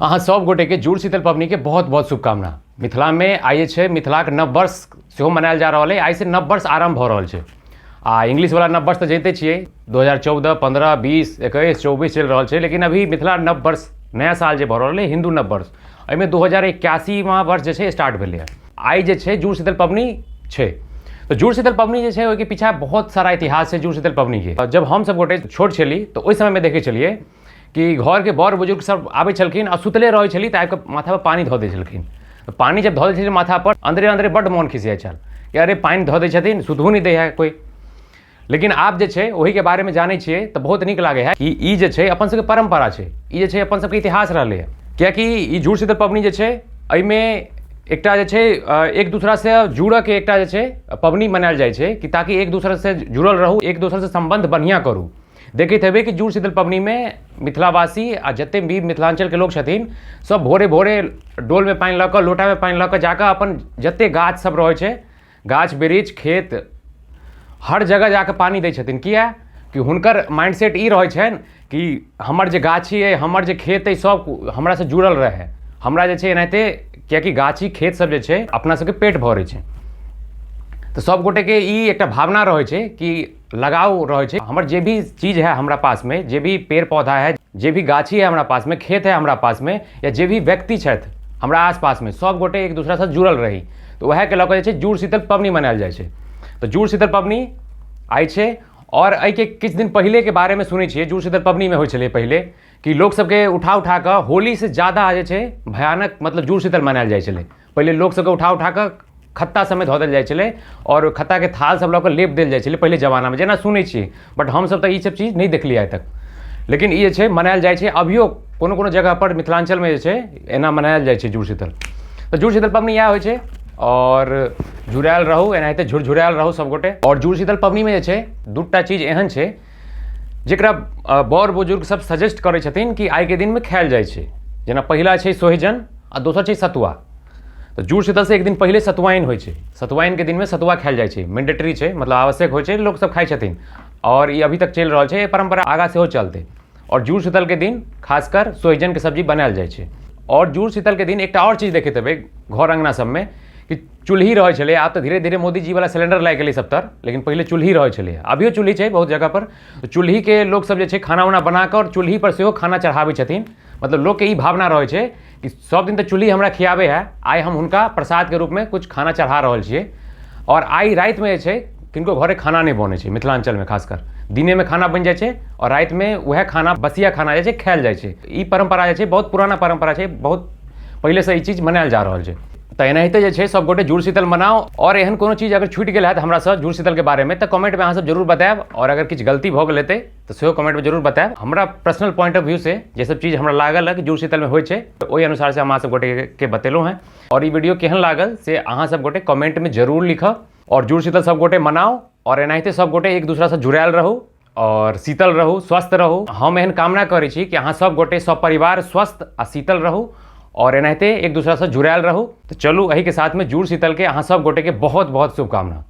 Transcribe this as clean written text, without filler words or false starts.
अहाँ सब गोटेके जुड़ शीतल पबनीके बहुत बहुत शुभकामना। मिथिलामे आइ जे छै मिथिलाके नव वर्ष सेहो मनायल जा रहल अइ। आइसँ नव वर्ष आरम्भ भऽ रहल छै आ इंग्लिशवला नव वर्ष तऽ जनिते छियै 2014 15 20 21 24 चलि रहल छै, लेकिन अभी मिथिला नव वर्ष नया साल जे भऽ रहल अइ हिन्दू नव वर्ष, एहिमे 2081वाँ वर्ष जे छै स्टार्ट भेलै हँ। आइ जे छै जुड़ शीतल पबनी छै। तऽ जुड़ शीतल पबनी जे छै ओहिके पीछा बहुत सारा इतिहास छै जुड़ शीतल पबनीके। जब हमसब गोटे छोट छली तऽ ओहि समयमे देखै छलियै कि घरके बड़ बुजुर्ग सब आबै छलखिन आ सुतले रहै छली तऽ आबिकऽ माथापर पानि धऽ दै छलखिन। पानि जब धऽ दै छलखिन माथापर, अन्दरे अन्दरे बड्ड मोन खिसियाइ छल कि अरे पानि धऽ दै छथिन, सुतहो नहि दै है कोइ। लेकिन आब जे छै ओहिके बारेमे जानै छियै तऽ बहुत नीक लागै है कि ई जे छै अपन सबके परम्परा छै, ई जे छै अपन सबके इतिहास रहलै हँ। किएकि ई जुड़ शीतल पबनी जे छै एहिमे एकटा जे छै एक दूसरासँ जुड़ऽके एकटा जे छै पबनी मनायल जाइ छै कि ताकि एक दोसरसँ जुड़ल रहू, एक दोसरसँ सम्बन्ध बढ़िआँ करू। देखैत हेबै कि जुड़ शीतल पबनीमे मिथिलावासी आ जते भी मिथिलाञ्चलके लोक छथिन सब भोरे भोरे डोलमे पानि लऽ कऽ, लोटामे पानि लऽ कऽ जाकऽ अपन जते गाछ सब रहै छै, गाछ वृक्ष खेत हर जगह जाकऽ पानि दै छथिन। किया कि हुनकर माइंड सेट ई रहै छनि कि हमर जे गाछी अइ, हमर जे खेत अइ, सब हमरासँ जुड़ल रहै, हमरा जे छै एनाहिते, किएकि गाछी खेत सब जे छै अपना सबके पेट भरै छै। तऽ सब गोटेके ई एकटा भावना रहै छै कि लगाव रहै छै, हमर जे भी चीज है हमरा पासमे, जे भी पेड़ पौधा है, जे भी गाछी है हमरा पासमे, खेत है हमरा पासमे, या जे भी व्यक्ति छथि हमरा आसपासमे, सब गोटे एक दूसरासँ जुड़ल रही। तऽ उएहके लऽ कऽ जे छै जुड़ शीतल पबनी मनायल जाइ छै। तऽ जुड़ शीतल पबनी आइ छै। आओर एहिके किछु दिन पहिलेके बारेमे सुनै छियै जुड़ शीतल पबनीमे होइ छलै पहिले कि लोक सबके उठा उठा कऽ होलीसँ ज्यादा जे छै भयानक मतलब जुड़ शीतल मनायल जाइ छलै। पहिले लोक सबके उठा उठा कऽ खत्ता सबमे धऽ देल जाइ छलै आओर खत्ताके थाल सब लऽ कऽ लेप देल जाइ छलै पहिले जमानामे, जेना सुनै छियै, बट हमसब तऽ ई सब चीज नहि देखलियै आइ तक। लेकिन ई जे छै मनायल जाइ छै अभियो कोनो कोनो जगहपर मिथिलाञ्चलमे जे छै एना मनायल जाइ छै जुड़ शीतल। तऽ जुड़ शीतल पबनी इएह होइ छै। आओर जुड़ायल रहू, एनाहिते झुरझुरायल रहू सबगोटे। आओर जुड़ शीतल पबनीमे जे छै दूटा चीज एहन छै जकरा बड़ बुजुर्ग सब सजेस्ट करै छथिन कि आइके दिनमे खायल जाइ छै। जेना पहिला छै सोहिजन आ दोसर छै सतुआ। तऽ जुड़ शीतलसँ एक दिन पहिले सतुआइन होइ छै। सतुआइनके दिनमे सतुआ खायल जाइ छै, मैंडेटरी छै, मतलब आवश्यक होइ छै, लोकसब खाइ छथिन आओर ई अभी तक चलि रहल छै, ई परम्परा आगाँ सेहो चलतै। आओर जुड़ शीतलके दिन खासकर सोहिजनके सब्जी बनायल जाइ छै। आओर जुड़ शीतलके दिन एकटा आओर चीज देखैत हेबै घर अङ्गना सबमे कि चूल्ही रहै छलै। आब तऽ धीरे धीरे मोदीजीवला सिलेण्डर लागि गेलै सबतर, लेकिन पहिले चूल्ही रहै छलै, अभियो चूल्ही छै बहुत जगहपर। चूल्हीके लोकसब जे छै खाना उना बनाकऽ आओर चूल्हीपर सेहो खाना चढ़ाबै छथिन। मतलब लोकके ई भावना रहै छै कि सब दिन तऽ चूल्ही हमरा खियाबै है, आइ हम हुनका प्रसादके रूपमे किछु खाना चढ़ा रहल छियै। आओर आइ रातिमे जे छै किनको घरे खाना नहि बनै छै मिथिलाञ्चलमे, खासकर दिनेमे खाना बनि जाइ छै आओर रातिमे वएह खाना बसिया खाना जे छै खायल जाइ छै। ई परम्परा जे छै बहुत पुराना परम्परा छै, बहुत पहिलेसँ ई चीज मनायल जा रहल छै। तऽ एनाहिते जे छै सब गोटे जुड़ शीतल मनाउ। आओर एहन कोनो चीज अगर छूटि गेल हैत हमरासँ जुड़ शीतलके बारेमे तऽ कमेंटमे अहाँ सब जरूर बतायब। आओर अगर किछु गलती भऽ गेल हेतै तऽ सेहो कमेंटमे जरूर बतायब। हमरा पर्सनल पॉइंट ऑफ व्यू से जे सब चीज हमरा लागल है कि जुड़ शीतलमे होइ छै तऽ ओहि अनुसार से हम अहाँ सब गोटेके बतेलहुँ हेँ। आओर ई वीडियो केहन लागल से अहाँ सब गोटे कमेंटमे जरूर लिखब। आओर जुड़ शीतल सब गोटे मनाउ आओर एनाहिते सब गोटे एक दूसरासँ जुड़ायल रहू आओर शीतल रहू, स्वस्थ रहू। हम एहन कामना करै छी कि अहाँ सब गोटे सब परिवार स्वस्थ आ शीतल रहू आओर एनाहिते एक दूसरासँ जुड़ायल रहू। तऽ चलू एहिके साथमे जुड़ शीतलके अहाँ सब गोटेके बहुत बहुत शुभकामना।